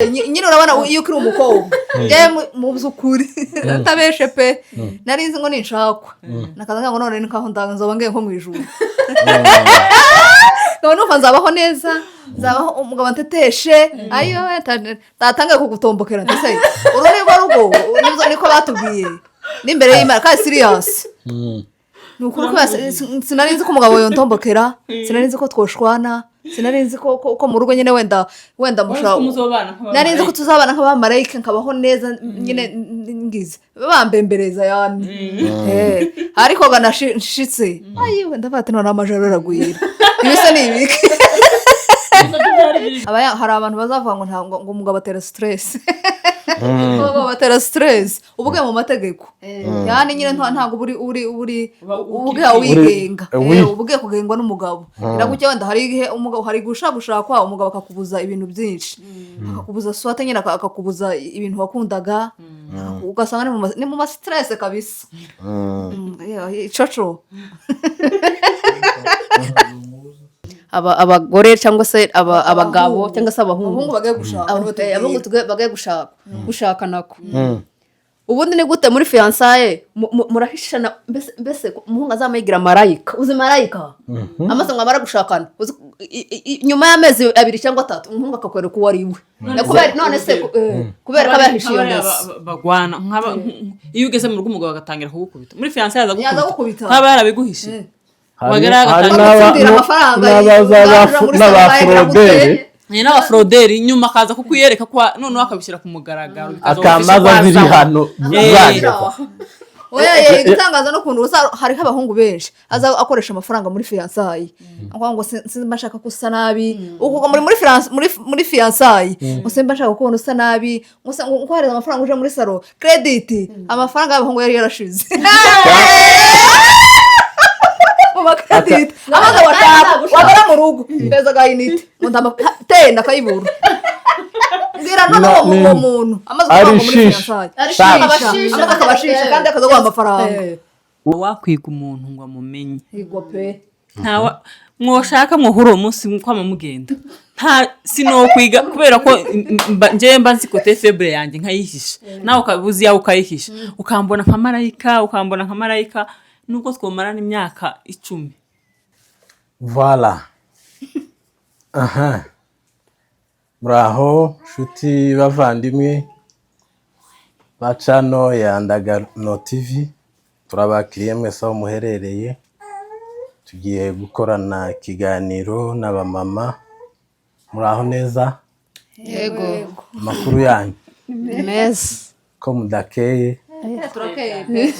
Nyine urabona iyo ukiri umukobwa, njyewe mu by'ukuri ntabeshe pe, nari nzi ngo ninshakwa nakaza ngo none nkaho nzoba ngiye nko mu ijuru, nkaba numva nzabaho neza, nzabaho umugabo anteteshe. Ayo tatangiye kugutombokera, ndetse uru ni rwo rugo, niko batubwiye n'imbere y'Imana kandi serious. Ni ukuri ko sinari nzi ko umugabo yontombokera, sinari nzi ko twoshwana, sinari nzi ko mu rugo nyine wenda mushobora. Muzobana. Nari nzi ko tuzabana nk'abamarayika, nkabaho neza nyine, ngize bambembereza yani. Ariko ga nashitse, ayiwe, ndavuga ati: "None amajoro aragwira, ibi se ni ibiki?" Hari abantu bazavuga ngo ntabwo ngo umugabo atera stress, umugabo batera stress. Uba ugiye mu mategeko yani nyine ntabwo uba uri Uba uba ugiye wigenga. Uri uba ugiye kugengwa n'umugabo. Iragucya wenda hari igihe umugabo, hari igihe ushaka gushakwa, umugabo akakubuza ibintu byinshi, akakubuza swate nyine, akakubuza ibintu wakundaga, ugasanga ni mu ma stress kabisa. Yeah, icoco. Abagore cyangwa se abagabo cyangwa se abahungu. Abahungu bagiye gushaka nibo tubwira. Abahungu bagiye gushaka, gushaka nako. Ubundi ni gute muri fiançailles murahishana? Mbese umuhungu azamuyigira marayika, uzi marayika amaze ngo amara gushakana, uzi nyuma y'amezi 2 cyangwa 3 umuhungu akakwereka uwo ari we. None se kubera ko aba yahishe iyo ngeso. Bagwana iyo ugeze mu rugo umugabo agatangira kugukubita, muri fiançailles yaza Yaza gukubita gukubita. nk'aba yarabiguhishe. Hari Wagera hari agatangira Bagutsindira amafaranga, n'abaza yandura muri n'abaforoderi. gute? Ni n'abaforoderi, nyuma akaza kukwiyereka ko noneho akabishyira ku mugaragaro, bikaza akamaza gufisha ziri kwazaho. hano zageza. Oya ye, igitangaza n'ukuntu hariho abahungu benshi aza akoresha amafaranga muri fiançailles, avuga ngo simba nshaka ko usa nabi, uko muri fiançailles, ngo simba nshaka kubona usa nabi, ngo ngo nkohereza amafaranga uje muri salon, crédit, amafaranga y'abahungu yari yarashize mu ma crédit, amaze washaka wagera mu rugo mbeza agayinite ngo tenda akayibura. Mbwira none uwo muntu amaze kuvuga ngo muri Arishisha. fiançailles Arishisha. amaze akabashisha kandi akaza guha amafaranga. Wakwiga umuntu ngo amumenye. Yego pe. Ntawa mwoshaka mwohura uwo munsi kwama mugenda, nta sinokwiga kubera ko njyewe mba nzi côté faible yanjye nkayihisha, nawe ukaba uzi iyawe ukayihisha, ukambona nka marayika, ukambona nka marayika nubwo twomarana imyaka 10. Voilà. Aha. Muraho nshuti bavandimwe ba channel ya Ndagano TV, turabakiriye mwese aho muherereye. Tugiye gukorana ikiganiro n'abamama. Muraho neza? Yego. Amakuru yanyu? Ni meza. Ko mudakeye? Turakeye pe.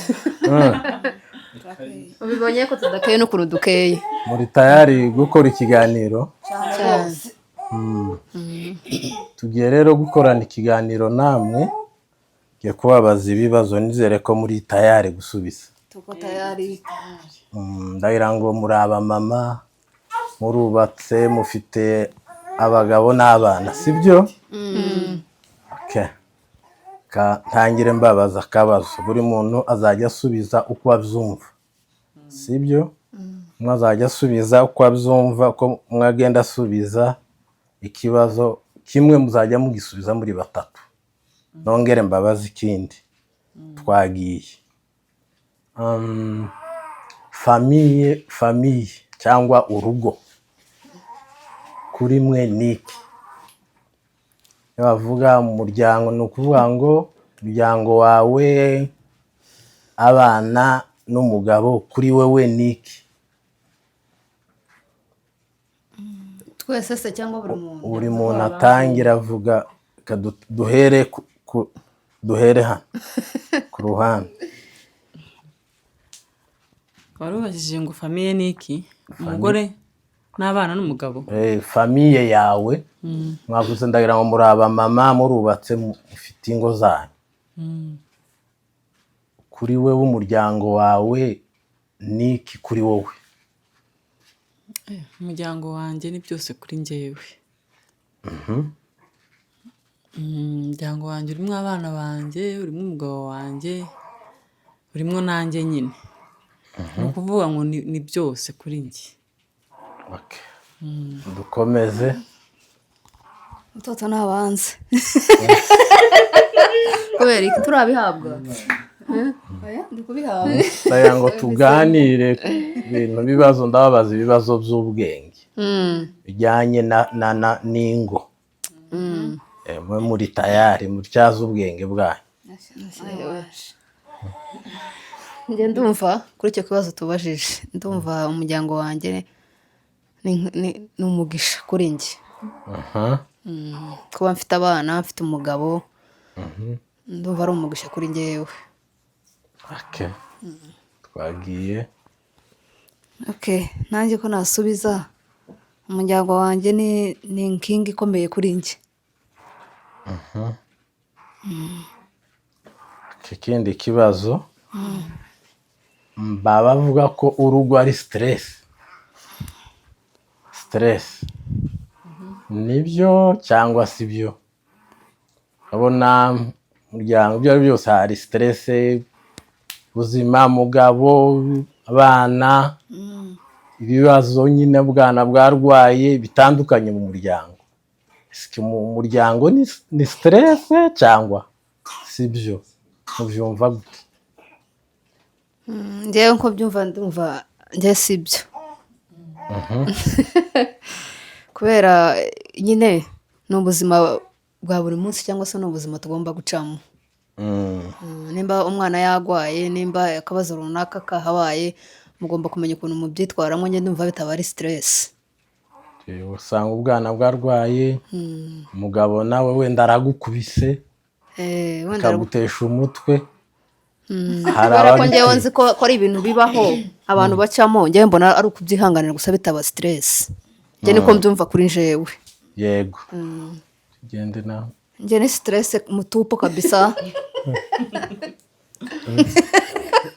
Ubibonye ko tudakeye n'ukuntu dukeye. Muri tayari gukora ikiganiro? Cyane. Tugiye rero gukorana ikiganiro namwe, ngiye kubabaza ibibazo, nizere ko muri tayari gusubiza. Tuko tayari. Ndagira ngo muri abamama, murubatse, mufite abagabo n'abana, sibyo? Okay. Ka ntangire mbabaza akabazo, buri muntu azajya asubiza uko abyumva, sibyo? Umwe azajya asubiza uko abyumva, uko mwagenda asubiza ikibazo kimwe muzajya mugisubiza muri batatu, nongere mbabaze ikindi. Twagiye. Famille cyangwa urugo kuri mwe ni iki? Iyo bavuga umuryango, ni ukuvuga ngo umuryango wawe, abana n'umugabo, kuri wewe ni iki? Twese se cyangwa buri muntu? Buri muntu atangira avuga. Reka duhere duhere hano ku ruhande. Wari ubajije ngo famille ni iki? Umugore n'abana n'umugabo? Famille yawe, mwavuze, ndagira ngo muri abamama, murubatse, mufite ingo zanyu. Kuri wewe umuryango wawe ni iki kuri wowe? Umuryango wanjye ni byose kuri njyewe. Umuryango wanjye urimo abana banjye, urimo umugabo wanjye, urimo nanjye nyine. Ni ukuvuga ngo ni byose kuri njye. Okay. Dukomeze. Mtoto nabanze kubera iki turabihabwa? Oya, ndi kubihabwa. Ndagira ngo tuganire ku bintu, bibazo, ndababaza ibibazo by'ubwenge bijyanye na n'ingo. Mube muri tayari, mutyaze ubwenge bwanyu. Njye ndumva kuri icyo kibazo tubajije, ndumva umuryango wanjye ni umugisha kuri njye. Kuba mfite abana, mfite umugabo, ndumva ari umugisha kuri njyewe. Okay. Twagiye. Okay, nanjye ko nasubiza, umuryango wanjye ni inkingi ikomeye kuri njye. Ikindi kibazo, baba bavuga ko urugo ari stress. Stress nibyo cyangwa si byo? Urabona umuryango, ibyo ari byo byose hari stress, ubuzima, mugabo, abana, ibibazo nyine, bwana bwarwaye, bitandukanye mu muryango. Ese mu muryango ni stress cyangwa si byo? Mubyumva gute? Njyewe nko byumva, ndumva njye si byo, kubera nyine ni ubuzima bwa buri munsi cyangwa se ni ubuzima tugomba gucamo. Nimba umwana yarwaye, nimba akabazo runaka kahabaye, mugomba kumenya ukuntu mubyitwaramo. Njye ndumva bitaba ari stress. Usanga ubwana bwarwaye, umugabo nawe wenda aragukubise, Wenda akagutesha umutwe. Hari kubera ko njyewe ababitinya. nzi ko ari ibintu bibaho, abantu bacamo. Njyewe mbona ari ukubyihanganira gusa, bitaba stress. Njye niko mbyumva kuri njyewe. Yego, tugende nawe. Njye ni stress mutupu kabisa.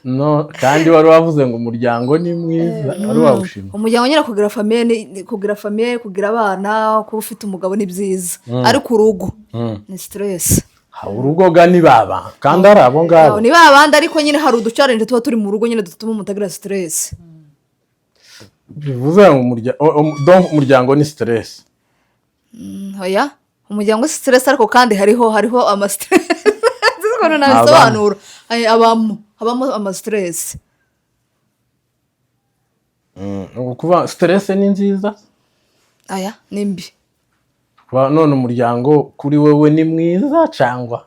No, kandi wari wavuze ngo umuryango ni mwiza, wari wawushima. Umuryango nyine, kugira famille, kugira famille, kugira abana, kuba ufite umugabo ni byiza, ariko urugo ni stress. Ha, urugo ga ni baba kandi ari abo ngabo. Ni ba bandi, ariko nyine hari uduchallenge tuba turi mu rugo nyine dutuma umuntu agira stress. Bivuze ngo donc umuryango ni stress? Oya, umuryango si stress, ariko kandi hariho ama stress. Sinzi ukuntu nabisobanura. Ay, abamo habamo ama stress. Ni ukuvuga stress ni nziza? Aya ni mbi. Kuba none umuryango kuri wewe ni mwiza cyangwa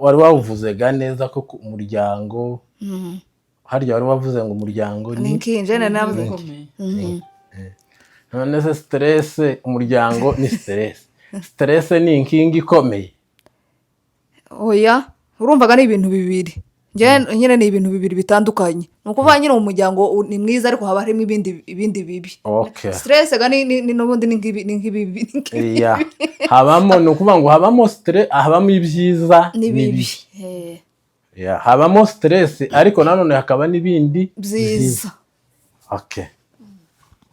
wari wawuvuze ga neza ko umuryango, harya wari wavuze ngo umuryango ni ni nkinje navuze. Ikomeye. None se stress, umuryango ni stress, stress ni inkingi ikomeye? Oya, urumvaga ni ibintu bibiri. Njye nyine ni ibintu bibiri bitandukanye. Ni ukuvuga nyine umuryango ni mwiza, ariko haba harimo ibindi bibi. Stress ga ni n'ubundi ni nk'ibibi, ni nk'ibibi. Iya, habamo, ni ukuvuga ngo habamo stress, habamo ibyiza n'ibibi. N'ibibi. Yeah, habamo stress, ariko nanone hakaba n'ibindi. Byiza. Okay,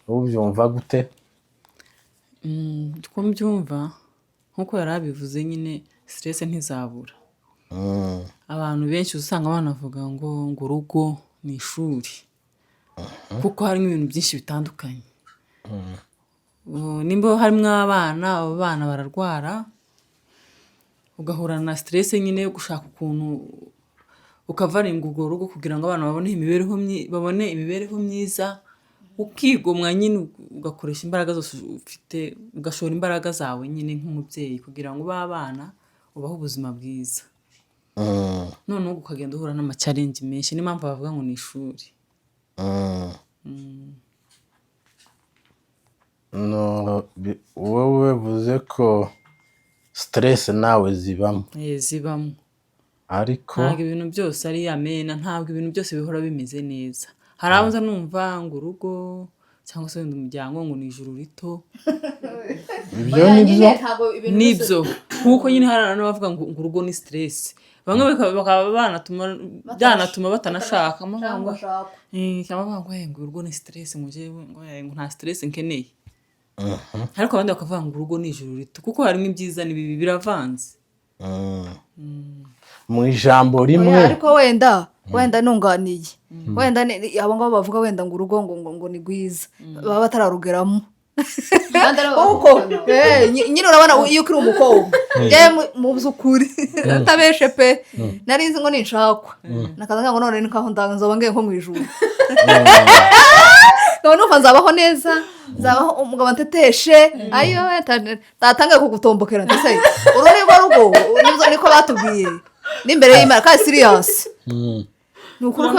ubyumva gute? Uko mbyumva, nk'uko yari abivuze nyine, stress ntizabura. Abantu benshi usanga banavuga ngo urugo ni ishuri, kuko harimo ibintu byinshi bitandukanye. Nimba harimo abana, abo bana bararwara, ugahura na stress nyine yo gushaka ukuntu ukavaringa urwo rugo kugira ngo abana babone imibereho myiza, ukigomwa nyine, ugakoresha imbaraga zose ufite, ugashora imbaraga zawe nyine nk'umubyeyi kugira ngo ube abana ubahe ubuzima bwiza. Noneho ukagenda uhura n'amachallenge menshi, niyo mpamvu bavuga ngo ni ishuri. No, wowe uvuze ko stress nawe zibamo? Zibamo. Ariko Ntabwo ibintu byose ari amena, ntabwo ibintu byose bihora bimeze neza. Hari abo nza numva ngo urugo cyangwa se wenda umuryango ngo ni ijuru rito. Ibyo ni byo. Nibyo, nkuko nyine hari n'abavuga ngo urugo ni stress, bamwe bakaba banatuma byanatuma batanashaka, cyangwa ngo cyangwa bavuga ngo ngo urugo ni stress, ngo njyewe ngo nta stress nkeneye, ariko abandi bakavuga ngo urugo ni ijuru rito, kuko harimo ibyiza n'ibibi, biravanze. Mu ijambo rimwe. Oya, ariko wenda nunganiye, wenda abo ngabo bavuga wenda ngo urugo ngo ni rwiza, baba batararugeramo. Kandi ari Kuko nyine urabona iyo ukiri umukobwa, njyewe mu by'ukuri ntabeshe pe, nari nzi ngo ninshakwa nakaza ngo none ni nkaho nzoba ngiye nko mu ijuru, nkaba numva nzabaho neza, nzabaho umugabo anteteshe. Ayo ntatangiye kugutombokera, ndetse uru ni rwo rugo, niko batubwiye n'imbere y'Imana kandi serious. Ni ukuri ko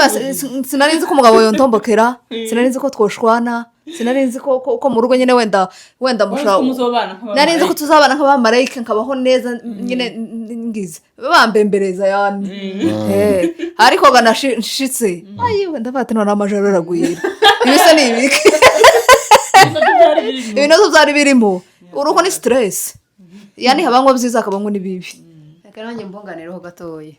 sinari nzi ko umugabo yontombokera, sinari nzi ko twoshwana, sinari nzi ko mu rugo nyine wenda mushobora. Muzobana. Nari nzi ko tuzabana nk'abamarayika, nkabaho neza nyine, ngize bambembereza yani. Ariko ga nashitse, ayiwe, ndavuga ati none amajoro aragwira, ibi se ni ibiki? Ibi nabyo byari birimo urugo ni stress, yani habamo byiza, hakabamo n'ibibi. Reka nanjye mbunganireho gatoya.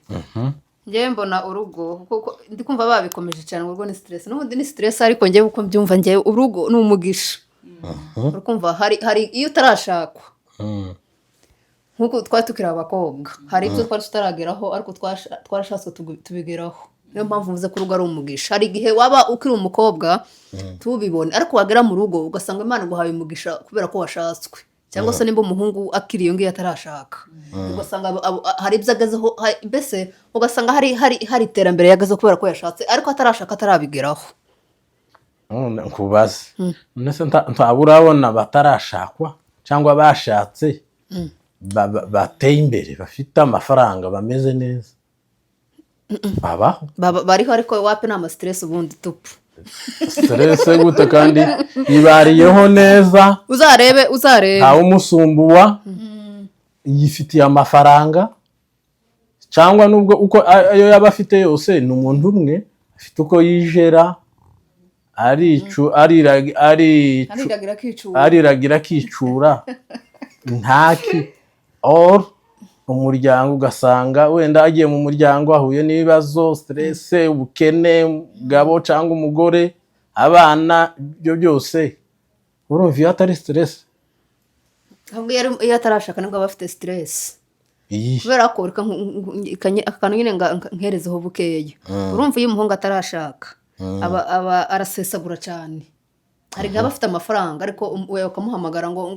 Njyewe mbona urugo, kuko ndi kumva babikomeje cyane ngo urugo ni stress, n'ubundi ni stress, ariko njyewe uko mbyumva, njyewe urugo ni umugisha. Urikumva hari iyo utarashakwa, nk'uko twari tukiri abakobwa, hari ibyo twari tutarageraho, ariko twarashatswe tubigeraho. Niyo mpamvu mvuze ko urugo ari umugisha. Hari igihe waba ukiri umukobwa tubibone, ariko wagera mu rugo ugasanga Imana iguhaye umugisha kubera ko washatswe, cyangwa se nimba umuhungu akiri iyo ngiyo atarashaka, ugasanga hari ibyo agezeho, mbese ugasanga hari iterambere yagezeho kubera ko yashatse, ariko atarashaka atarabigeraho. None nkubaze, none se ntabwo urabona batarashakwa cyangwa bashatse bateye imbere, bafite amafaranga, bameze neza, babaho? Bariho, ariko wapi, ni ama stress ubundi tupu. Stress gute kandi yibariyeho neza? Uzarebe, uzarebe. Ntawe umusumbuwa, yifitiye amafaranga, cyangwa nubwo uko ayo yaba afite yose, ni umuntu umwe afite uko yijera, aricu aricu. Ariragira akicura. Ariragira akicura, ntaki or umuryango, ugasanga wenda agiye mu muryango ahuye n'ibibazo, stress, ubukene, umugabo cyangwa umugore, abana, ibyo byose, urumva iyo atari stress? Ahubwo iyo atarashaka nibwo aba afite stress. Iyi Kubera ko reka aka kantu nyine nkerezeho bukeya. Urumva iyo umuhungu atarashaka aba arasesagura cyane. Hari igihe aba afite amafaranga, ariko we bakamuhamagara ngo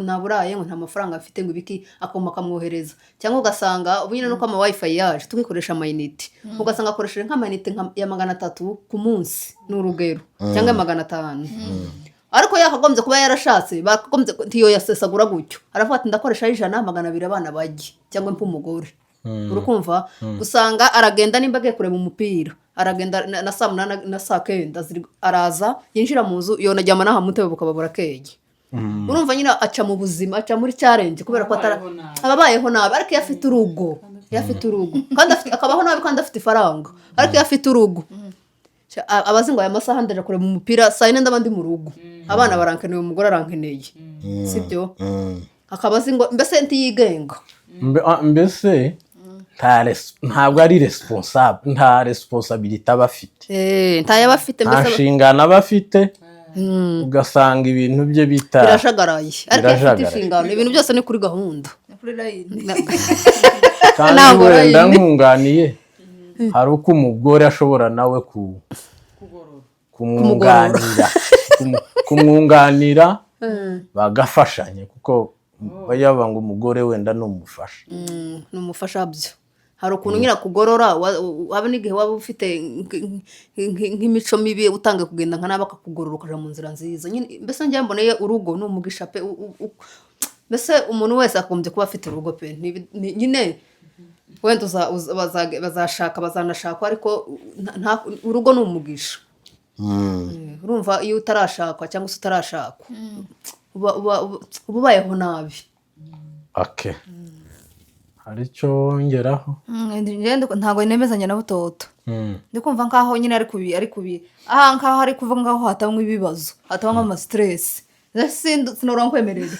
ntaburaye, ngo nta mafaranga afite, ngo ibiki, akoma akamwohereza. Cyangwa ugasanga ubu nyine nuko ama WiFi yaje tukikoresha amayinite, ugasanga akoresheje nk'amayinite ya 300 ku munsi, ni urugero, cyangwa 500. Ariko yakagombye kuba yarashatse, bakagombye ntiyo yasesagura gutyo. Aravuga ati ndakoresha 100, 200, abana bajye, cyangwa mpe umugore. Urikumva usanga aragenda, nimba agiye kureba umupira, aragenda na saa 8 na saa 9 araza yinjira mu nzu, yonajyama n'aha mu ntebe, bukaba burakeye. Urumva nyine aca mu buzima, aca muri challenge kubera ko atara Abayeho nabi. Aba abayeho nabi. Ariko iyo afite urugo, iyo afite urugo kandi akabaho nabi kandi afite ifaranga, ariko iyo afite urugo, aba azi ngo aya masaha ndaja kureba umupira, saa 4 ndaba ndi mu rugo, abana barankeneye, umugore arankeneye, sibyo? Akaba azi ngo mbese ntiyigenga. Mbese ntabwo ari responsable, nta responsabilité aba afite. Ntayo aba afite. Nta Mbese nshingano aba afite, ugasanga ibintu bye bita birajagaraye. Ariko iyo afite Birajagaraye. inshingano, ibintu byose ni kuri gahunda. Ni kuri line. Kandi Ntabwo wenda line. nkunganiye, hari uko umugore ashobora nawe kumwunganira, kumwunganira bagafashanya, kuko bajya bavuga ngo umugore wenda ni umufasha. Ni umufasha byo. Hari ukuntu nyine akugorora, haba n'igihe waba ufite nk'imico mibi, utanga kugenda nka nabi, akakugorora ukaja mu nzira nziza nyine. Mbese njyewe mboneye urugo ni umugisha pe. Mbese umuntu wese agombye kuba afite urugo pe. Nyine wenda bazashaka, bazanashakwa, ariko urugo ni umugisha. Urumva iyo utarashakwa cyangwa se utarashakwa, uba ubayeho nabi. Okay, hari icyo wongeraho? Njyewe ntabwo nemezanya na Butoto. Ndi kumva nkaho nyine ari kubi aha, nkaho ari kuvuga nkaho hatabamo ibibazo, hatabamo ama stress. Sinora nkwemerera,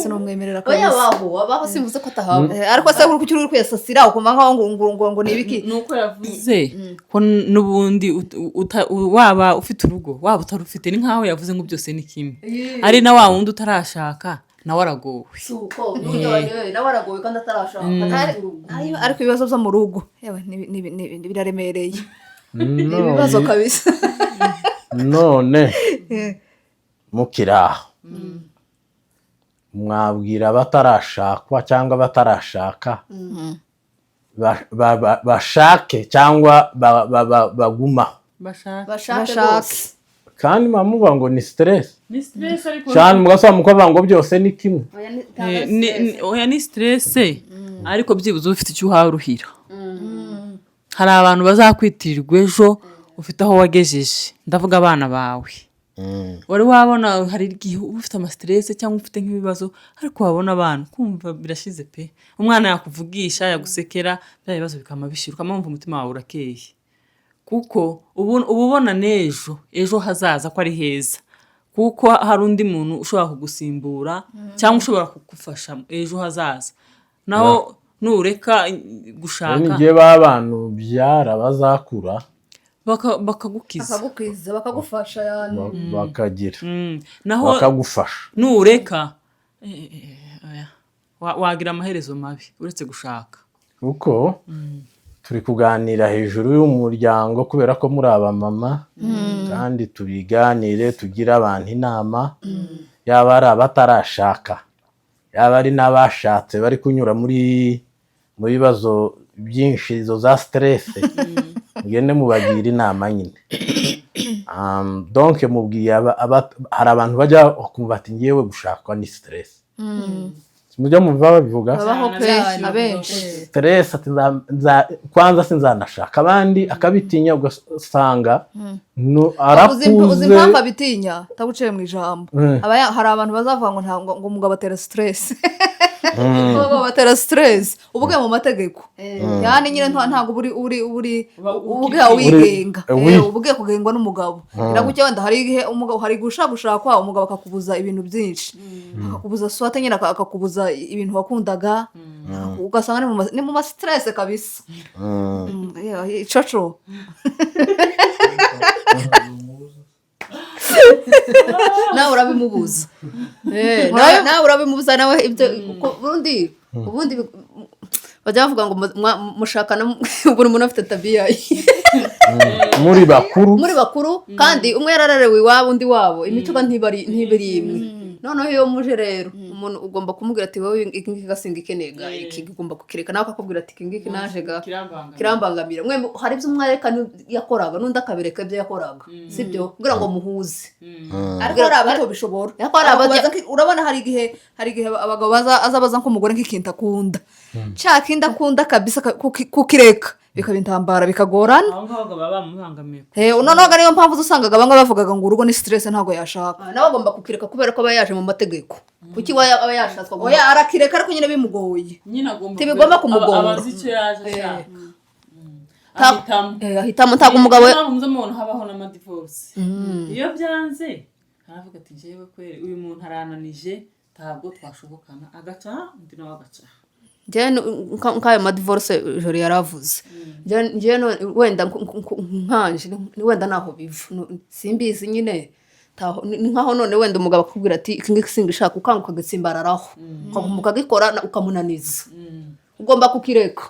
sinumwemerera Oya. kabisa. Abaho, abaho, simvuze ko atahaba. Ariko se uri kuki uri kwiyasasira, ukumva nkaho ngo ni ibiki? Ni uko yavuze ko n'ubundi waba ufite urugo, waba utarufite, ni nkaho yavuze ngo byose ni kimwe, ari na wa wundi utarashaka nawe aragowe. Si uko n'uburyo nawe aragowe kandi atarashaka, atari urugo. Ariko ibibazo byo mu rugo, yewe, biraremereye, ni ibibazo kabisa. None Mukiri aho, mwabwira abatarashakwa cyangwa abatarashaka bashake cyangwa bagumaho? Bashaka. Bashake. Bashake. Rwose. Kandi muba ngo ni stress. Ni stress, ariko Cyane mugasaba mukavuga ngo byose ni kimwe. Oya, ntabwo ari stress. Oya, ni stress, ariko byibuze uba ufite icyo uharuhira. Hari abantu bazakwitirirwa ejo ufite aho wagejeje, ndavuga abana bawe. Wari wabona hari igihe uba ufite ama stress cyangwa ufite nk'ibibazo, ariko wabona abana kumva birashize pe. Umwana yakuvugisha, yagusekera, bya bibazo bikama bishira, ukamwumva umutima wawe urakeye, kuko uba ubona n'ejo ejo hazaza ko ari heza, kuko hari undi muntu ushobora kugusimbura cyangwa ushobora kugufasha ejo hazaza. Naho nureka gushaka, n'igihe ba bantu byara bazakura, bakagukiza. Bakagukiza, bakagufasha yani. Bakagira Naho bakagufasha. nureka, oya, wagira amaherezo mabi uretse gushaka. Kuko turi kuganira hejuru y'umuryango, kubera ko muri abamama, kandi tubiganire, tugire abantu inama, yaba ari abatarashaka, yaba ari n'abashatse bari kunyura mu bibazo byinshi, izo za stress, mugende mubagira inama nyine. Donc mubwiye hari abantu bajya kumva ati: "Ngewe gushakwa ni stress." Mujya muva babivuga. Babaho pe. Cyane. Abenshi. Stress, ati kwanza sinzanashaka, abandi akabitinya, ugasanga Uzi arakuze. impamvu abitinya? Taguciye mu ijambo. Hari abantu bazavuga ngo ntabwo, ngo umugabo atera stress, umugabo batera stress. Uba ugiye mu mategeko yani nyine ntabwo uri Uba uba ugiye wigenga. Oui. Uba ugiye kugengwa n'umugabo. Iragucya wenda hari igihe umugabo, hari igihe ushaka gushakwa, umugabo akakubuza ibintu byinshi, akakubuza swate nyine, akakubuza ibintu wakundaga, ugasanga ni mu ma stress kabisa. Yeah, icoco. Nawe urabimubuza. Nawe urabimubuza nawe ibyo ubundi bajya bavuga ngo mushakana buri muntu afite tabiya ye. Muri bakuru. Muri bakuru, kandi umwe yararerewe iwabo, undi wabo, imico ntibari imwe. Noneho iyo muje rero, umuntu ugomba kumubwira ati: "Wowe iki ngiki gasinga ikeneye ga iki ugomba kukireka." Nawe akakubwira ati: "Iki ngiki naje ga kirambangamira." Mwe hari ibyo umwe yakoraga n'undi akabireka ibyo yakoraga, sibyo? Kugira ngo muhuze. Ariko hari abatobishobora. Ariko hari Urabona hari igihe abagabo baza azabaza nk'umugore nk'ikintu akunda, cya kindi akunda kabisa, kukireka bikaba intambara, bikagorana. Aho ngaho baba bamubangamiye. Noneho niyo mpamvu usangaga bamwe bavugaga ngo urugo ni stress, ntabwo yashaka. Ah, nawe agomba kukireka kubera ko aba yaje mu mategeko. Kuki we aba yashatswe agomba Oya, arakireka ariko nyine bimugoye. Nyine agomba Ntibigomba kumugora. Aba azi icyo yaje ashaka. Ahitamo. Ahitamo, ntabwo umugabo Niyo mpamvu muza mubona habaho n'ama divorce. Iyo byanze aravuga ati: "Njyewe kweri uyu muntu arananije, ntabwo twashobokana," agaca, undi nawe agaca. Njyewe nk'ayo ma divorce joro yaravuze. Njyewe wenda nkanje wenda naho biva. Simbizi nyine. Ni nkaho none wenda umugabo akakubwira ati: "Iki ngiki singishaka," ukanga ukagitsimbararaho, ukaguma ukagikora ukamunaniza, ugomba kukireka.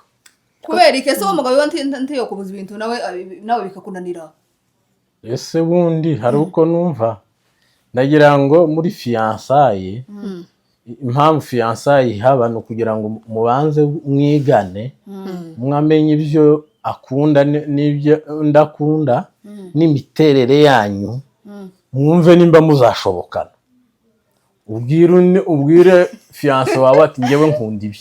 Kubera iki ese uwo mugabo we ntiyokubuza ibintu, nawe bikakunanira? Ese bundi hari uko numva ndagira ngo muri fiançailles, impamvu fiançailles ihaba ni ukugira ngo mubanze mwigane, mwamenye ibyo akunda n'ibyo undi akunda n'imiterere yanyu, mwumve nimba muzashobokana. Ubwire fiancé wawe ati: "Ngewe nkunda ibi."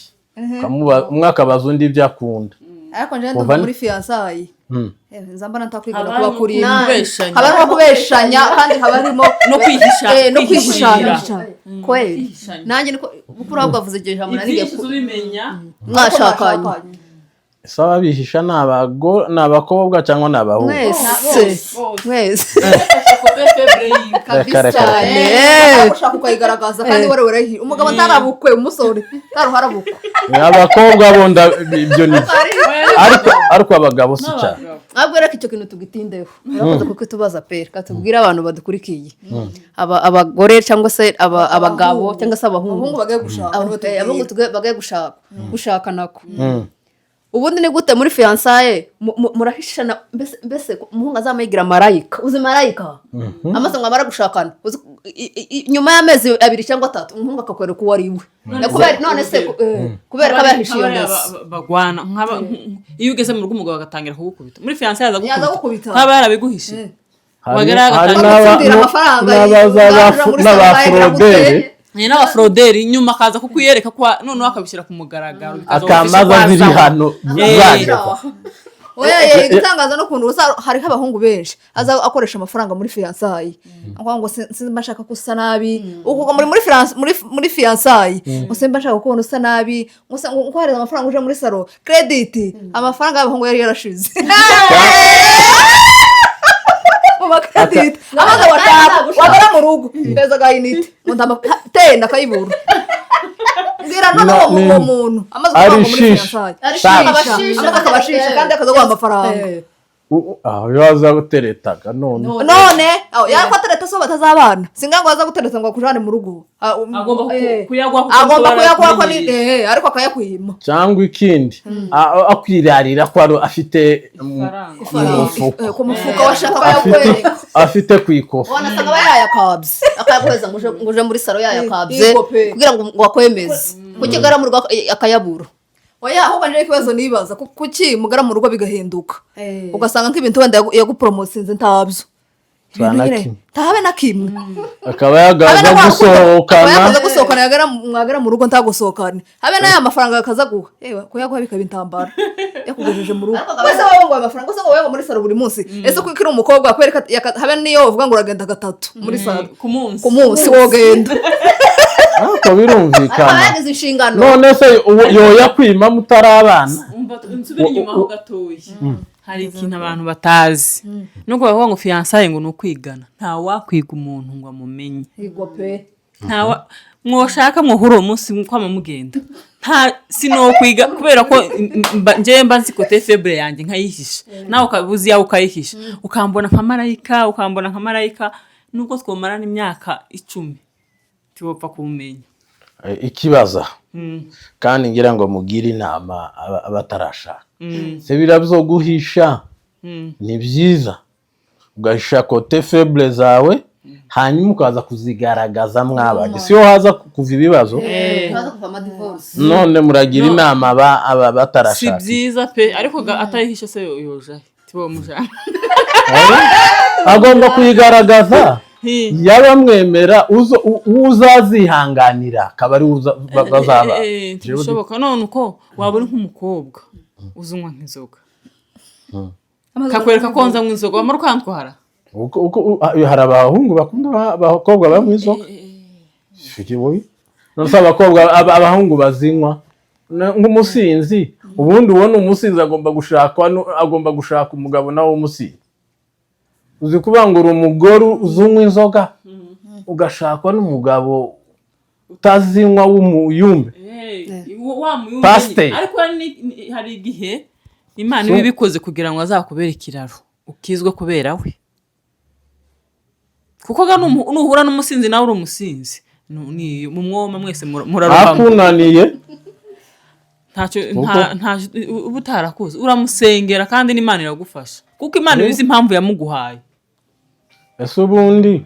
Umwe akabaza undi ibyo akunda. Ariko njyewe Kuva ndumva muri fiançailles nza mbona ntakwigana Haba kuba harimo kuri imwe. kubeshanya. Haba harimo kubeshanya, kandi haba harimo No kwihisha. No kwihishira. kwihisha kweli. Kwihishanya. Nanjye niko bukuru, ahubwo avuze iryo jambo nari ngiye Ibyinshi ubimenya. Mwashakanye. Ese ababihisha ni ni abakobwa cyangwa ni abahungu? Mwese. Bose. Mwese. Reka, reka, reka. Cyane. Ushaka ukayigaragaza kandi wari warahiye umugabo ntarabukwe, umusore ntaruharabukwe. Abakobwa bo ibyo ni byo, ariko abagabo si cyane. Ahubwo reka icyo kintu tugitindeho. Urakoze kuko itubaza pe. Reka tubwire abantu badukurikiye, abagore cyangwa se abagabo cyangwa se abahungu. Abahungu bagiye gushaka. Abahungu bagiye gushaka, gushaka nako. Ubundi ni gute muri fiançailles murahishana? Mbese umuhungu azamuyigira marayika? Uzi marayika? Amaze ngo amara gushakana, uzi nyuma y'amezi 2 cyangwa 3 umuhungu akakwereka uwo ari we. None se kubera ko aba yahishe iyo Nk'abariya ngeso. Bagwana iyo ugeze mu rugo umugabo agatangira kugukubita muri fiançailles, yaza Yaza gukubita gukubita. nk'aba yarabiguhishe. Wagera Hari agatangira gutsindira amafaranga, n'abaza yinjira muri n'abafroderi. Ni n'abafroderi, nyuma akaza kukwiyereka ko noneho akabishyira ku mugaragaro, bikaza Akamaza gufisha ziri kwazaho. hano zageza. Oya, ye, igitangaza n'ukuntu hariho abahungu benshi aza akoresha amafaranga muri fiançailles, avuga ngo simba nshaka ko usa nabi. Ubwo muri fiançailles ngo simba nshaka kubona usa nabi, ngo ngo nkohereza amafaranga uje muri salon, crédit, amafaranga y'abahungu yari yarashize mu ma crédit. Amaze washaka wagera mu rugo feza ga unité ngo tenda akayibura. Mbwira none uwo muntu amaze kuvuga ngo muri Arishisha. fiançailles Arishisha. amaze akabashisha kandi akaza amafaranga. Aho yaza guteretaga none. None aho yari atereta so batazabana, singa ngo aza gutereta ngo akujane mu rugo. Agomba kuyaguha kuko agomba tuba kuyaguha ko ni yaratumenyereye. ariko akayakwima. Cyangwa ikindi, akwirarira ko ari afite Ifaranga. mu mufuka. Ku mufuka washaka Afite kuyakwereka. Afite ku ikofi. Wanasanga aba yayakabye, akayaguheza ngo uje muri salon yayakabye Yego pe. kugira ngo akwemeze, kuko igara mu rugo akayabura. Oya, ahubwo njyewe ikibazo nibaza, kuki mugara mu rugo bigahinduka, ugasanga nk'ibintu wenda yagupromosinze ntabyo. Nta Ibintu na nyine, kimwe. ntabe na kimwe. Akaba Habe yagaza na kwa gusohokana. Akaba yakaza gusohokana, yagera mwagera mu rugo ntagusohokane, habe n'aya mafaranga akaza guha, yewe kuyaguha bikaba intambara yakugejeje mu rugo. Ariko akaba Wese wowe ngo ayo mafaranga use ngo wowe ngo muri salon buri munsi, ese kuko uri umukobwa kwereka habe niyo uvuga ngo uragenda gatatu muri salon ku munsi. Ku munsi wogenda. Ariko Ariko aba birumvikana. yagize inshingano. None se uwo yoyakwima mutarabana? Umva, nsubire inyuma ho gatoya. Hari ikintu abantu batazi, nubwo bavuga ngo fiançailles ngo ni ukwigana, nta wakwiga umuntu ngo amumenye. Yego pe. Ntawa mwoshaka mwohura uwo munsi kwama mugenda, nta sinokwiga kubera ko njyewe mba nzi côté faible yanjye nkayihisha, nawe ukaba uzi iyawe ukayihisha, ukambona nka marayika, ukambona nka marayika, nubwo twomarana imyaka 10 tiwopfa kumumenya. Ikibaza kandi ngira ngo mugire inama abatarashaka, se biriya byo guhisha ni byiza, ugahisha côté faible zawe, hanyuma ukaza kuzigaragaza mwabanye, siyo haza kuva ibibazo? Haza kuva ama divorce. None muragira No. inama aba Si batarashaka? byiza pe, ariko atayihishe se yoja tiwomujana? Agomba kuyigaragaza, yaba mwemera uzazihanganira akaba ari bazaba. Ntibishoboka. None uko waba uri nk'umukobwa uzunywa nk'inzoga, kakwereka ko nzanywa inzoga, wamara ukantwara. Hari abahungu bakunda abakobwa banywa inzoga. None se abakobwa abahungu bazinywa nk'umusinzi, ubundi ubona umusinzi agomba gushakwa agomba gushaka umugabo nawe w'umusinzi? Uzi kubangura umugore uzunywa inzoga ugashakwa n'umugabo utazinywa w'umuyumbe? Wa muyumbe. Pasiteri. Ariko hari igihe Imana iba ibikoze kugira ngo azakubere ikiraro ukizwe kubera we, kuko ga nuhura n'umusinzi nawe uri umusinzi, ni mu mwoma mwese murarohama. Akunaniye. Ntacyo nta uba utarakuze, uramusengera kandi n'Imana iragufasha, kuko Imana iba izi impamvu yamuguhaye. Ese ubundi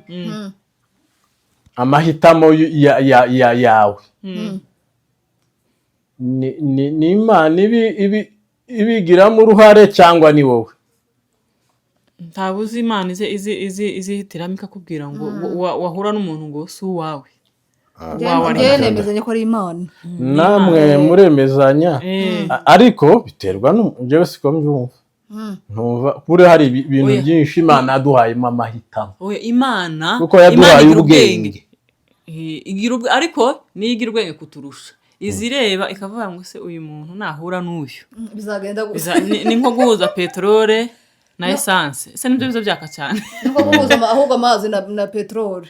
amahitamo yawe ni Imana ibigiramo uruhare cyangwa ni wowe? Ntabwo uzi, Imana izihitiramo ikakubwira ngo wahura n'umuntu ngo si uwawe wawe ari Njyewe nemezanya ko ari Imana. Namwe muremezanya. Eh. Ariko biterwa njyewe siko mbyumva, ntumva kuri hari ibintu Oya. byinshi Imana yaduhayemo amahitamo. Oya, Imana Kuko Imana yaduhaye igira ubwenge. Igira ariko niyo igira ubwenge kuturusha, izireba ikavuga ngo se uyu muntu nahura n'uyu Bizagenda gusa. Ni nko guhuza peterole na essence, ese nibyo biza byaka cyane? Ni nko guhuza ahubwo amazi na peteroli.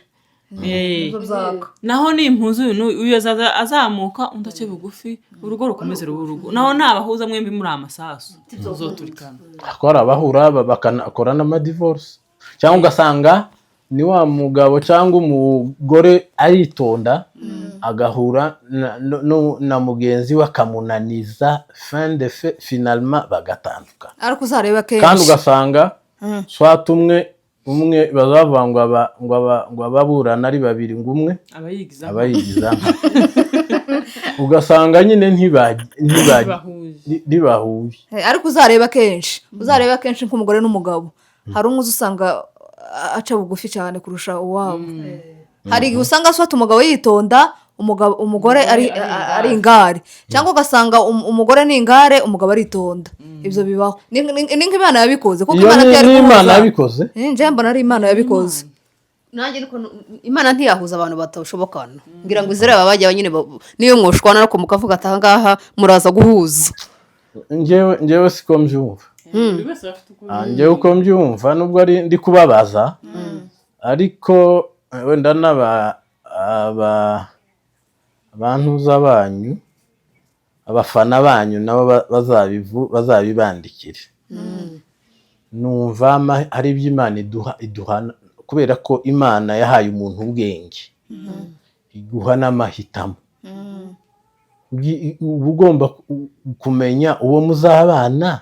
Eh. Nibyo byaka. Naho ni impuzu, uyu uyu azaza azamuka, undi ace bugufi, urugo rukomeze ruba urugo. Naho nabahuza mwembi muri amasasu muzoturikana. Ko hari abahura bakanakora n'amadivorce, cyangwa ugasanga ni wa mugabo cyangwa umugore aritonda. Agahura na mugenzi we akamunaniza, fin de fait, finalement bagatandukana. Ariko uzareba kenshi. Kandi ugasanga soit umwe umwe bazavuga ngo ababurana ari babiri, ngo umwe aba yigiza. Aba yigiza nkana. Ugasanga nyine bahuje. Ntibahuye. Ariko uzareba kenshi nk'umugore n'umugabo, hari umwe uza usanga aca bugufi cyane kurusha uwabo. Hari igihe usanga soit umugabo yitonda, umugabo, umugore ari ingare, cyangwa ugasanga umugore ni ingare, umugabo aritonda. Ibyo bibaho. Ni nk'Imana yabikoze, kuko Iyo Imana ni ntiyari ni Imana guhuza. yabikoze. Njye mbona ari Imana yabikoze. Nanjye niko Imana ntiyahuza abantu batashobokana, ngira ngo izere bajya nyine niyo mwoshwana, ariko mukavuga ati: "Aha ngaha muraza guhuza." Njyewe siko mbyumva. Buri wese aba afite uko. Njyewe uko mbyumva, nubwo ari ndi kubabaza, ariko wenda n'aba aba abantuza banyu, abafana banyu nabo bazabibandikire. Numva hari ibyo Imana iduha kubera ko Imana yahaye umuntu ubwenge, iguha n'amahitamo. Uba ugomba kumenya uwo muzabana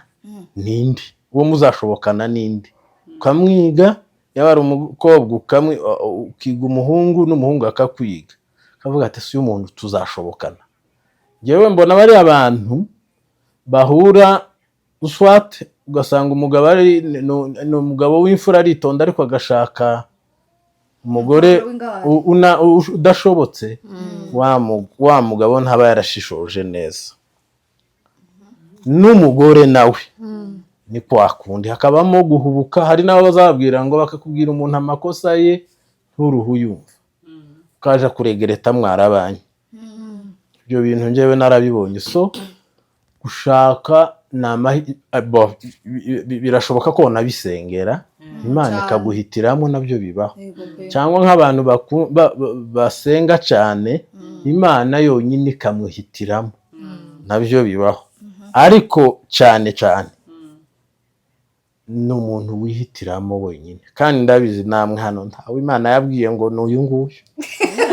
ninde, uwo muzashobokana ninde, ukamwiga. Yaba ari umukobwa ukiga umuhungu, n'umuhungu akakwiga, akavuga ati: "Si uyu muntu tuzashobokana?" Njyewe mbona bariya bantu bahura, soit ugasanga umugabo ari ni umugabo w'imfura, aritonda, ariko agashaka umugore w'ingare. Udashobotse. Wa mugabo ntaba yarashishoje neza, n'umugore nawe ni kwa kundi, hakabamo guhubuka. Hari n'abo bazababwira ngo bakakubwira umuntu amakosa ye, nturuhu uyumva, ukaja kuregereta mwarabanye. Ibyo bintu njyewe narabibonye. So gushaka ni birashoboka ko wanabisengera, Imana Cyane. ikaguhitiramo, nabyo bibaho. Yego pe. Cyangwa nk'abantu basenga cyane, Imana yonyine ikamuhitiramo, nabyo bibaho. Ariko cyane cyane ni umuntu wihitiramo wenyine. Kandi ndabizi namwe hano ntawe Imana yabwiye ngo ni uyu nguyu.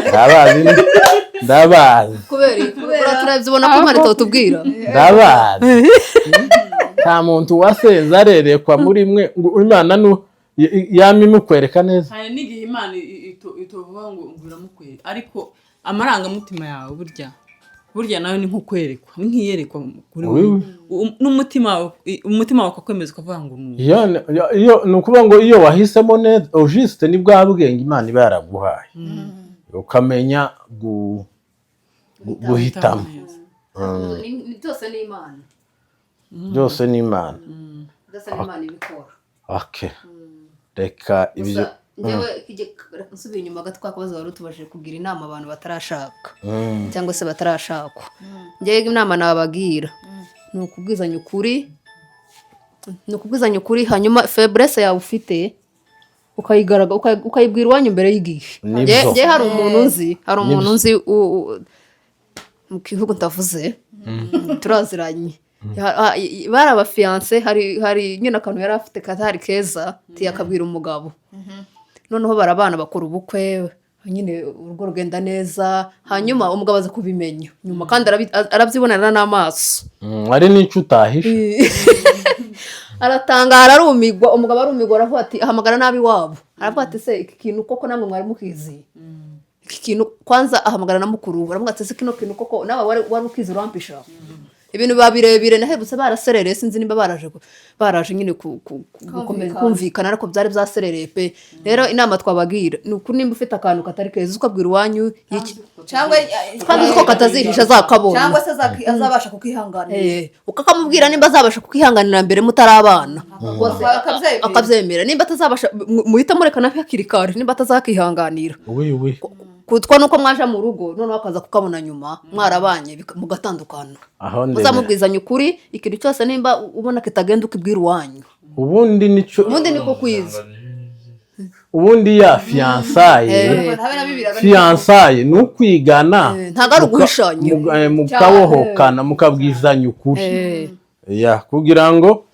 Ndabazi, ndabazi. Kubera iki? Uraturabye, ubona ko Imana itatubwira. Ndabazi, nta muntu wasenze arerekwa muri mwe ngo Imana yama imukwereka neza. Hari n'igihe Imana itovuga ngo iramukwereka, ariko amarangamutima yawe burya nawe ni nko kwerekwa, ni nk'iyerekwa kuri wowe. Oui. N'umutima wawe, umutima wawe ukakwemeza, ukavuga ngo ni uyu. Iyo ni ukuvuga ngo iyo wahisemo neza, au juste ni bwa bwenge Imana iba yaraguhaye, ukamenya guhitamo. Neza. Byose ni Imana. Byose ni Imana. Byose ni Imana ibikora. Okay, reka ibyo. Gusa njyewe nsubiye inyuma gato, kwa kabazo wari utubajije, kugira inama abantu batarashaka cyangwa se batarashakwa, njyewe inama nabagira ni ukubwizanya ukuri, ni ukubwizanya ukuri, hanyuma faiblesse yawe ufite ukayigaragaza, ukayibwira iwanyu mbere y'igihe. Nibyo. Njye hari umuntu nzi mu gihugu ntavuze, turaziranye. Bari abafiancé. Hari nyine akantu yari afite katari keza, akabwira umugabo. Noneho barabana, bakora ubukwe nyine, urugo rugenda neza. Hanyuma umugabo aza kubimenya nyuma, kandi arabyibonera n'amaso. Hari n'icyo utahisha. Aratangara, arumigwa. Umugabo arumigwa, aravuga ati, ahamagara nabi iwabo, aravuga ati: "Se iki kintu koko namwe mwari mukizi iki kintu?" Kwanza ahamagara na mukuru we, aravuga ati: "Se kino kintu koko nawe wari ukizi, urampisha?" Ibintu biba birebire. Naherutse baraserereye, sinzi nimba baraje nyine gukomeza Kumvikana. kumvikana, ariko byari byaserereye pe. Rero inama twabagira ni uku: nimba ufite akantu katari keza, ukabwira iwanyu Cyangwa kandi uzi ko katazihisha, azakabona. Cyangwa se azabasha kukihanganira. Ukakamubwira nimba azabasha kukihanganira mbere mutarabana. Akabyemera. Akabyemera. Nimba atazabasha, muhita murekana hakiri kare nimba atazakihanganira. Oui, oui. Kutwa nuko mwaje mu rugo, noneho akaza kukabona nyuma mwarabanye, mugatandukana. Aho ndemera. Muzamubwizanya ukuri ikintu cyose. Nimba ubona kitagenda, ukibwira iwanyu. Ubundi nicyo. Ubundi niko kwiza. Ubundi ya fiançailles, Habe na bibiri fiançailles ni ukwigana. Ntabwo ari uguhishanya. Mukabohokana, mukabwizanya ukuri. Ya, kugira ngo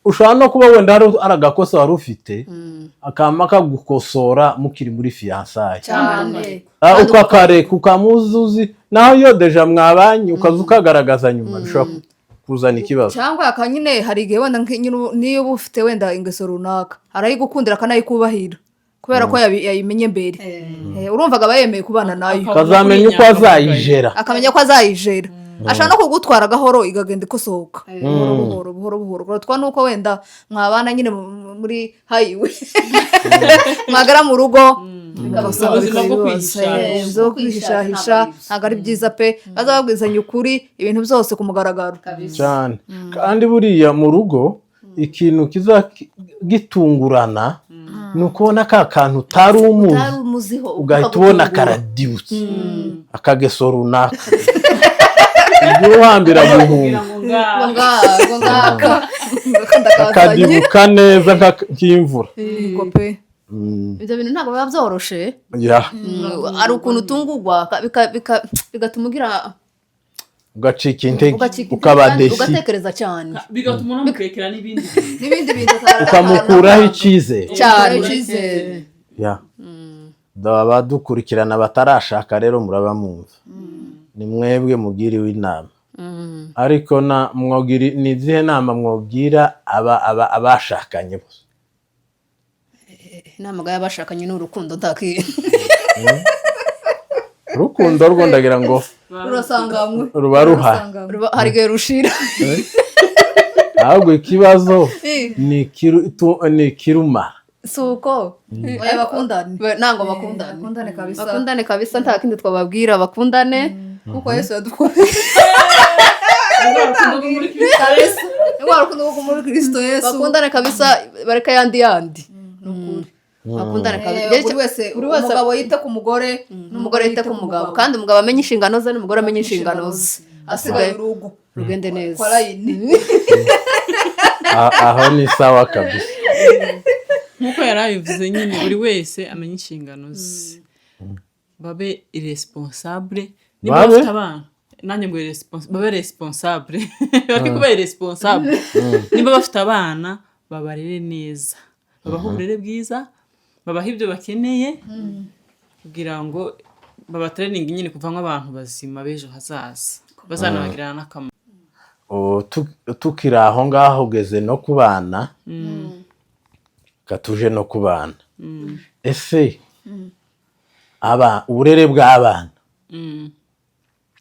Ushobora no kuba wenda hari agakosa wari ufite, akama kagukosora mukiri muri fiançailles. Cyane. Ukakareka, ukamuzuzi naho iyo déjà mwabanye, ukaza ukagaragaza nyuma, bishobora kuzana ikibazo. Cyangwa aka nyine hari igihe wenda nyine niyo uba ufite wenda ingeso runaka, arayigukundira, akanayikubahira kubera ko yayimenye mbere. Urumvaga aba yemeye kubana nayo. Ukazamenya uko azayijera. Akamenya ko azayijera. Ashobora no kugutwara gahoro, ikagenda ikosoka buhoro buhoro, buhoro buhoro, kurutwa nuko wenda mwabana nyine muri highway, mwagera mu rugo ugasanga Ubuzima bwo bikaba kwihishahisha. ibibazo. Ubuzima bwo kwihishahisha ntabwo ari byiza pe. Baza babwizanya ukuri, ibintu byose ku mugaragaro. Cyane. Kandi buriya mu rugo ikintu kiza gitungurana ni ukubona ka kantu utari umuzi, utari umuziho, ugahita ubona ukagutungura. Karadibutse akageso runaka, ibyo uhambira guhunga. Ngo ngo ngaka. Ndakazanye. Akadibuka neza nk'imvura. Yego pe. Ibyo bintu ntabwo biba byoroshe. Hari ukuntu utungurwa bigatuma ugira Ugacika intege. Ugacika intege Ukaba kandi déçu. ugatekereza cyane. Bigatuma unamukekera n'ibindi bintu. N'ibindi bintu Ukamukuraho icyizere. Cyane. Icyizere. Ya, abadukurikirana batarashaka rero, muraba mwumva ni mwebwe mugiriwe inama. Ariko na mwogiri, ni izihe nama mwogira aba abashakanye bose? Inama y'abashakanye ni urukundo, ntaki Urukundo rwo ndagira ngo Rurasanganywe. ruba ruhari. Rurasanganywe. Hari igihe rushira. Ahubwo ikibazo ni ikirumara. Si uko. Oya, bakundane. Ntabwo bakundane. Bakundane kabisa. Bakundane kabisa, nta kindi twababwira, bakundane. Kuko Yesu yadukunze kabisa, ni rwa rukundo rwo muri Kirisito Yesu. Bakundane kabisa, bareka yandi yandi, ni ukuri bakundane kabisa. Buri wese, Buri wese, umugabo yite ku mugore, n'umugore yite ku mugabo, kandi umugabo amenye inshingano ze, n'umugore amenye inshingano ze, asigaye asigaye urugo rugende neza. Kwa line. Aho ni sawa kabisa. Nk'uko yari abivuze nyine, buri wese amenya inshingano ze, babe irresponsable niba Babe? bafite abana. Nanjye ngo babe responsable, bari kuba irresponsable. Niba bafite abana, babarere neza, babahe uburere bwiza, babahe ibyo bakeneye kugira ngo babatraininge nyine kuvamo abantu bazima b'ejo hazaza bazanabagirira n'akamaro. Ubu tukiri aho ngaho, ugeze no ku bana, katuje no ku bana. Ese aba uburere bw'abana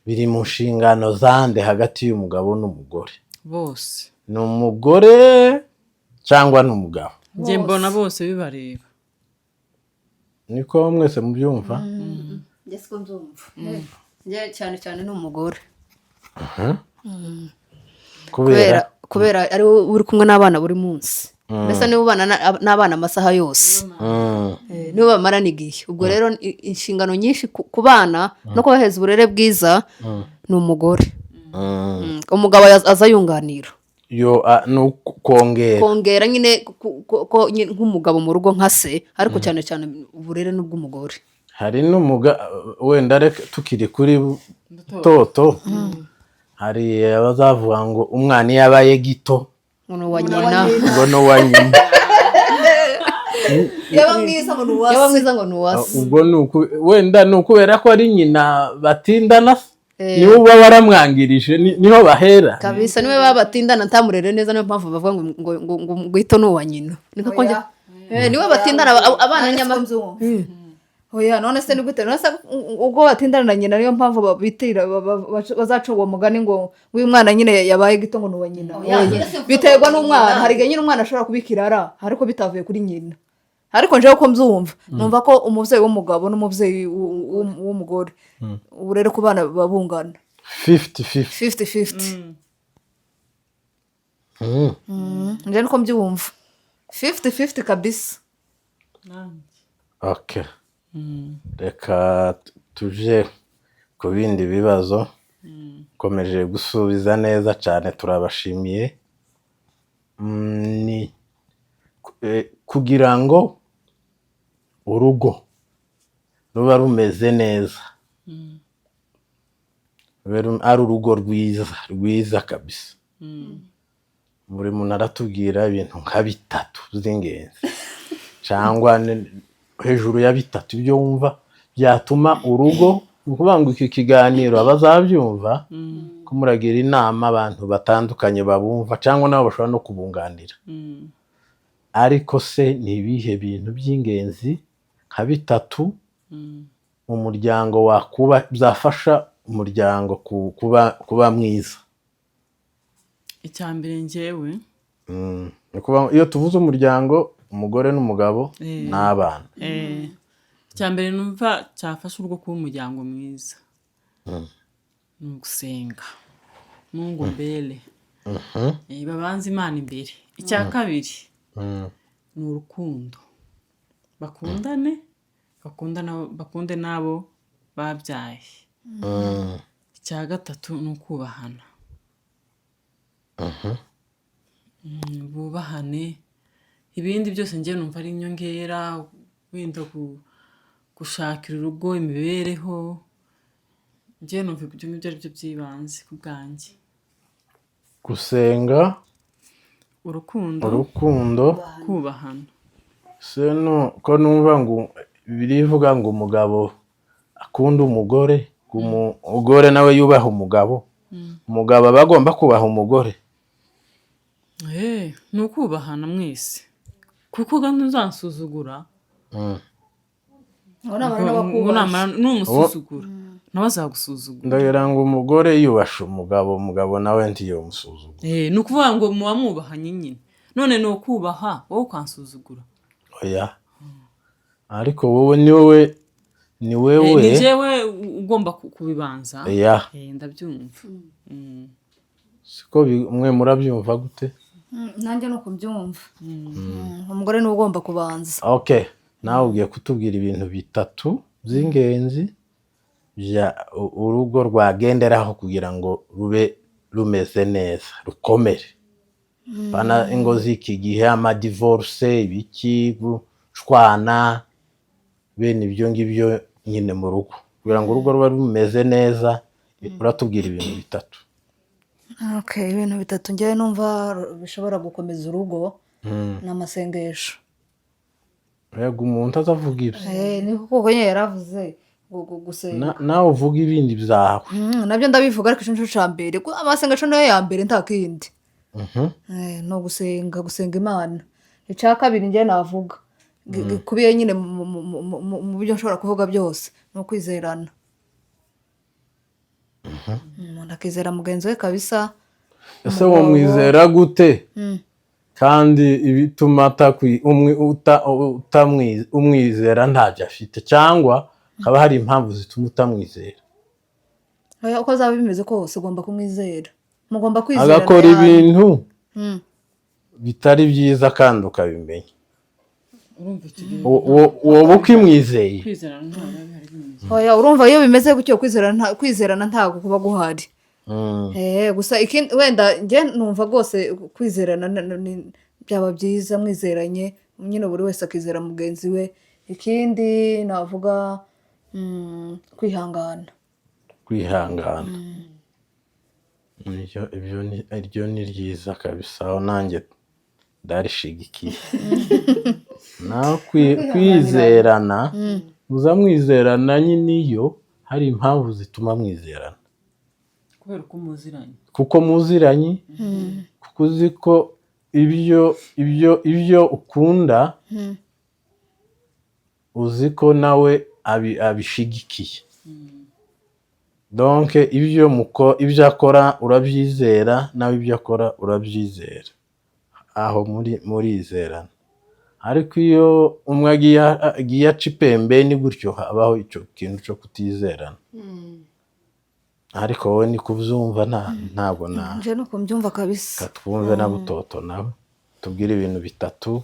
biri mu nshingano zande hagati y'umugabo n'umugore? Bose. Ni umugore cyangwa ni umugabo? Njye mbona bose bibareba. Niko mwese mubyumva? Njye siko mbyumva. Njye cyane cyane ni umugore. Kubera? Kubera ari we uri kumwe n'abana buri munsi, mbese niwe ubana n'abana amasaha yose. Niwe bamarana igihe. Ubwo rero inshingano nyinshi ku bana no kubaheza uburere bwiza ni umugore. Umugabo aza yunganira. Yo, ni ukongera. Kongera nyine nyine nk'umugabo mu rugo, nka se, ariko cyane cyane uburere n'ubw'umugore. Hari n'umuga wenda, reka tukiri kuri toto, hari abazavuga ngo umwana iyo abaye gito ngo ni uwa nyina. Ngo ni uwa nyina. Yaba mwiza ngo ni uwase. Yaba mwiza ngo ni uwase. Ubwo ni wenda ni ukubera ko ari nyina batindana, niwe uba waramwangirije, niho bahera. Kabisa, niwe baba batindana, ntamurere neza, niyo mpamvu bavuga ngo ito ni uwa nyina. Ni nka Oya. Niwe batindana abana. Nanjye Nyama siko mbyumva. Oya, none se ni gute? None se ubwo batindana na nyina, niyo mpamvu bitirira bazaca uwo mugani ngo uyu mwana nyine yabaye gito ngo ni uwa nyina? Oya, Oya. nyine si ukuvuga Biterwa ngo ni n'umwana. nyina. Hari igihe nyine umwana ashobora kuba ikirara ariko bitavuye kuri nyina. Ariko njyewe uko mbyumva, numva ko umubyeyi w'umugabo n'umubyeyi w'umugore, uburere ku bana buba bungana. 50-50. 50-50. Njyewe niko mbyumva, 50-50 kabisa. Okay. Reka tuje ku bindi bibazo. Komeje gusubiza neza cyane, turabashimiye. Ni kugira ngo urugo ruba rumeze neza, rube ari urugo rwiza rwiza kabisa. Buri muntu aratubwira ibintu nka bitatu by'ingenzi cyangwa hejuru ya bitatu, ibyo wumva byatuma urugo, ni ukuvuga ngo iki kiganiro abazabyumva ko muragira inama abantu batandukanye babumva cyangwa nabo bashobora no kubunganira. Ariko se ni ibihe bintu by'ingenzi nka bitatu mu muryango wakuba byafasha umuryango kuba mwiza? Icya mbere njyewe Ni ukuvuga ngo iyo tuvuze umuryango, umugore n'umugabo n'abana. Icya mbere numva cyafasha urugo kuba umuryango mwiza ni ugusenga, Mungu mbere. Babanze Imana imbere. Icya kabiri ni urukundo, bakundane, bakunde n'abo babyaye. Icya gatatu ni ukubahana. Bubahane, ibindi byose njye numva ari inyongera, wenda gushakira urugo imibereho. Njye numva ibyo ngibyo ari byo by'ibanze ku bwanjye. Gusenga, urukundo, urukundo, kubahana. Se ko numva ngo birivuga ngo umugabo akunda umugore, ngo umugore nawe yubaha umugabo, umugabo aba agomba kubaha umugore? Ni ukubahana mwese, kuko ga ntuzansuzugura. Ngo namara ngo n'abakubaha. Numusuzugura nawe azagusuzugura. Ndagira ngo umugore yubashe umugabo, umugabo nawe ntiyomusuzugura. Ni ukuvuga ngo muba mwubahanye nyine, none ni ukubaha wowe ukansuzugura. Oya, ariko wowe ni wowe, ni wewe. Ni jewe ugomba kubibanza. Ya. Ndabyumva. Siko mwe murabyumva gute? Nanjye ni uko mbyumva. Umugore niwe ugomba kubanza. Okay, nawe ugiye kutubwira ibintu bitatu by'ingenzi bya urugo rwagenderaho kugira ngo rube rumeze neza, rukomere. Bana ingo z'iki gihe, amadivorce, ibiki, gushwana, bene ibyo ngibyo nyine mu rugo, kugira ngo urugo rube rumeze neza, uratubwira ibintu bitatu. Okay, ibintu bitatu njyewe numva bishobora gukomeza urugo ni amasengesho. Yego, umuntu azavuga ibyo. Ni kuko nyine yaravuze ngo gusenga. Nawe uvuga ibindi byawe. Nabyo ndabivuga, ariko icyo nicyo cya mbere. Kuko amasengesho niyo ya mbere, nta kindi. Ni ugusenga, gusenga Imana. Icya kabiri njyewe navuga gikubiye nyine mu byo nshobora kuvuga byose ni ukwizerana. Umuntu akizera mugenzi we kabisa. Ese wamwizera gute kandi ibituma umwizera ntacyo afite, cyangwa hakaba hari impamvu zituma utamwizera? Oya, uko azaba bimeze kose ugomba kumwizera, mugomba kwizerana. Agakora yani. ibintu bitari byiza kandi ukabimenya. Urumva icyo gihe Woba ukimwizeye? Kwizerana ntabwo biba bihari bimeze. Oya, urumva iyo bimeze gutyo, kwizerana ntabwo kuba guhari. Gusa ikindi wenda njye numva rwose kwizerana byaba byiza mwizeranye nyine, buri wese akizera mugenzi we. Ikindi navuga, kwihangana. Kwihangana. Ibyo ni iryo ni ryiza kabisa, aho nanjye ndarishigikiye. Naho kwizerana, muza mwizerana nyine iyo hari impamvu zituma mwizerana. Kubera uko muziranye. Kuko muziranye, kuko uzi ko ibyo ukunda, uzi ko nawe abishigikiye. Donc ibyo akora urabyizera, nawe ibyo akora urabyizera, aho muri murizerana. Ariko iyo umwe agiye aca ipembeni gutyo, habaho icyo kintu cyo kutizerana. Ariko wowe ni kubyumva, ntabwo na Nje nuko mbyumva kabisa. Twumve na Butoto nawe tubwire ibintu bitatu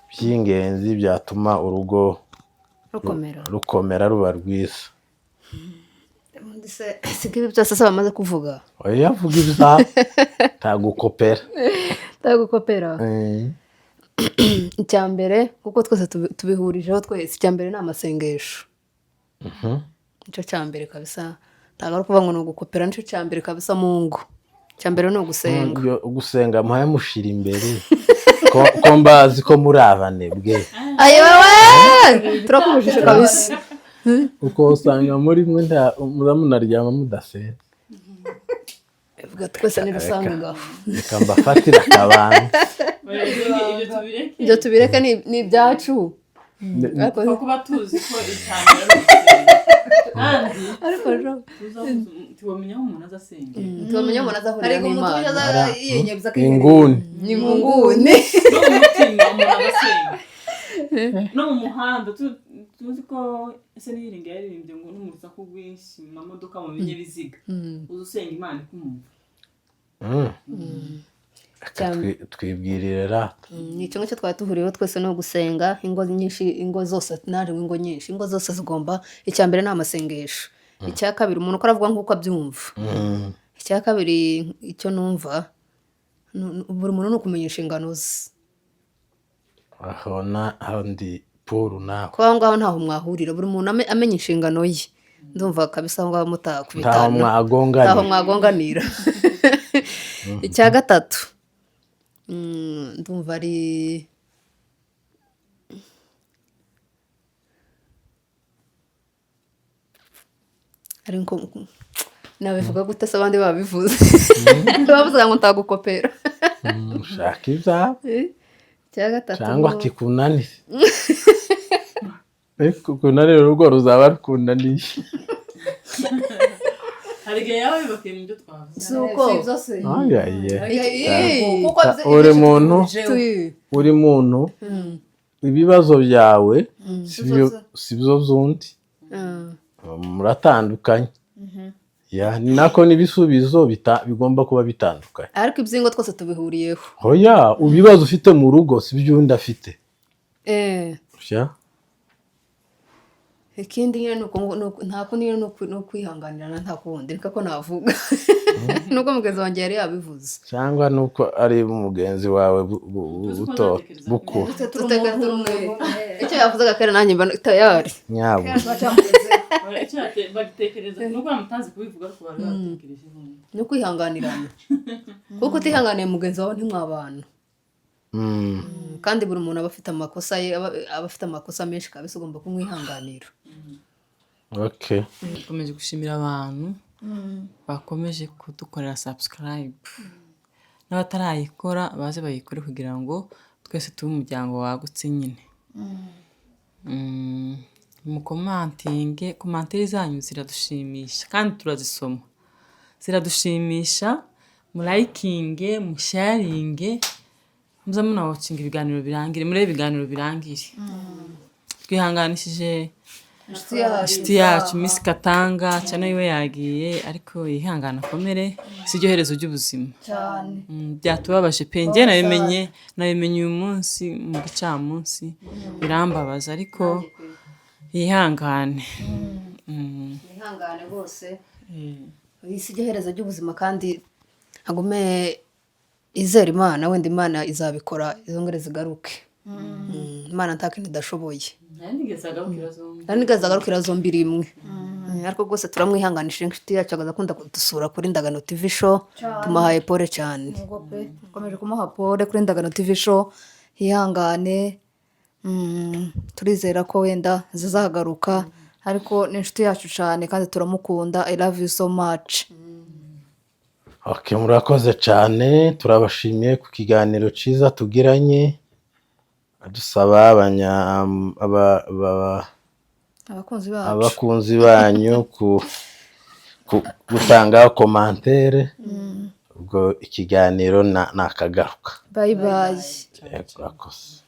by'ingenzi byatuma urugo rukomera. Rukomera, ruba rwiza. Ubundi se si ibi byose se bamaze kuvuga? Oya, vuga ibyawe, ntagukopera. Ndagukopera. Icya mbere, kuko twese tubihurijeho twese, icya mbere ni amasengesho. Nicyo cya mbere kabisa, ntabwo ari ukuvuga ngo ni ugukopera, nicyo cya mbere kabisa mu ngo. Icya mbere ni ugusenga. Iyo gusenga muhaye mushira imbere, ko mbazi ko muri abanebwe. Ayowe, turakubujije kabisa. Uko usanga muri mwe muza munaryama mudasenga. Vuga twese ni rusange ngaho. Reka mbafatire akabanga. Ibyo tubireke. Ibyo tubireke, ni ibyacu. Ariko kuba tuzi ko icya mbere ari ugusenga kandi ariko jo tubamenya aho umuntu aza asengera. Tubamenye umuntu azahurira Hari umuntu n'Imana. ujya yiyenyebza akiherera. Inguni. Ni mu nguni. No mu mutima umuntu aba asenga, no mu muhanda tuzi ko ese niyiringa yaririmbye ngo no mu rusaku rwinshi, mu mamodoka, mu binyabiziga, uza usenga Imana ikumva. Reka twibwirire rata. Ni icyo ngicyo twari duhuriyeho twese, no gusenga. Ingo nyinshi, ingo zose, naje ngo ingo nyinshi, ingo zose zigomba, icya mbere ni amasengesho, icya kabiri umuntu uko aravuga nk'uko abyumva, icya kabiri icyo numva buri muntu ni ukumenya inshingano ze. Aho na aho ndi Paul nawe. Kuba aho ngaho ntaho mwahurira, buri muntu amenya inshingano ye, ndumva kabisa aho ngaho mutakubitana. Ntaho mwagonganira. Ntaho mwagonganira. Icya gatatu, ndumva ari nabivuga gute se? Abandi babivuze, bavuze ngo ntagukopera. Ushaka ibyawe. Icya gatatu Cyangwa kikunanire, ariko kunanira urugo ruzaba rukunaniye. Hari igihe yaba bibakiye mu byo twavuze. Si uko. Si ibyo se. Ayaye. Kuko Uri muntu, uri muntu, ibibazo byawe si byo by'undi, muratandukanye. Ya, ni nako n'ibisubizo bigomba kuba bitandukanye. Ariko iby'ingo twese tubihuriyeho. Oya, ibibazo ufite mu rugo si by'undi afite. Ya. Ikindi nyine ni uko nta kundi nyine ni ukwihanganirana, nta kundi, reka ko navuga nubwo mugenzi wanjye yari yabivuze. Cyangwa nuko ari mugenzi wawe buto bukuru. Tuteka tumwe icyo yavuzaga kera, nanjye mba tayari. Nyabo. Icyo bagitekereza nubwo bamutazi kubivuga, ariko bari batekereje. Ni ukwihanganirana, kuko utihanganiye mugenzi wawe ntimwabana. Kandi buri muntu aba afite amakosa ye, aba afite amakosa menshi kabisa, ugomba kumwihanganira. Okay. Dukomeje gushimira abantu bakomeje kudukorera subscribe, n'abatarayikora baze bayikore kugira ngo twese tube umuryango wagutse nyine. Mukomantinge, commentaire zanyu ziradushimisha kandi turazisoma, ziradushimisha. Murayikinge, musharinge, muze munawatchinga ibiganiro birangire, murebe ibiganiro birangire. Twihanganishije inshuti yacu Miss Katanga cyane, iwe yagiye, ariko yihangana akomere, si ryo herezo ry'ubuzima. Cyane. Byatubabaje pe, njye nabimenye uyu munsi mu gicamunsi, birambabaza, ariko yihangane. Ihangane rwose, isi iryo herezo ry'ubuzima, kandi agume izera Imana, wenda Imana izabikora izongere zigaruke. Imana nta kintu idashoboye. Nari nigeze agarukira zombi. Nari nigeze agarukira zombi rimwe. Ariko rwose turamwihanganishije, inshuti yacu akaza akunda kudusura kuri Ndagano TV Show, tumuhaye pole cyane. Ubwo pe dukomeje kumuha pole kuri Ndagano TV Show, yihangane. Turizera ko wenda zizagaruka, ariko ni inshuti yacu cyane kandi turamukunda. I love you so much. Okay, murakoze cyane, turabashimiye ku kiganiro cyiza tugiranye, dusaba Abakunzi bacu. Abakunzi banyu gutanga commentaire, ubwo ikiganiro nakagaruka. Bye bye. Yego, urakoze.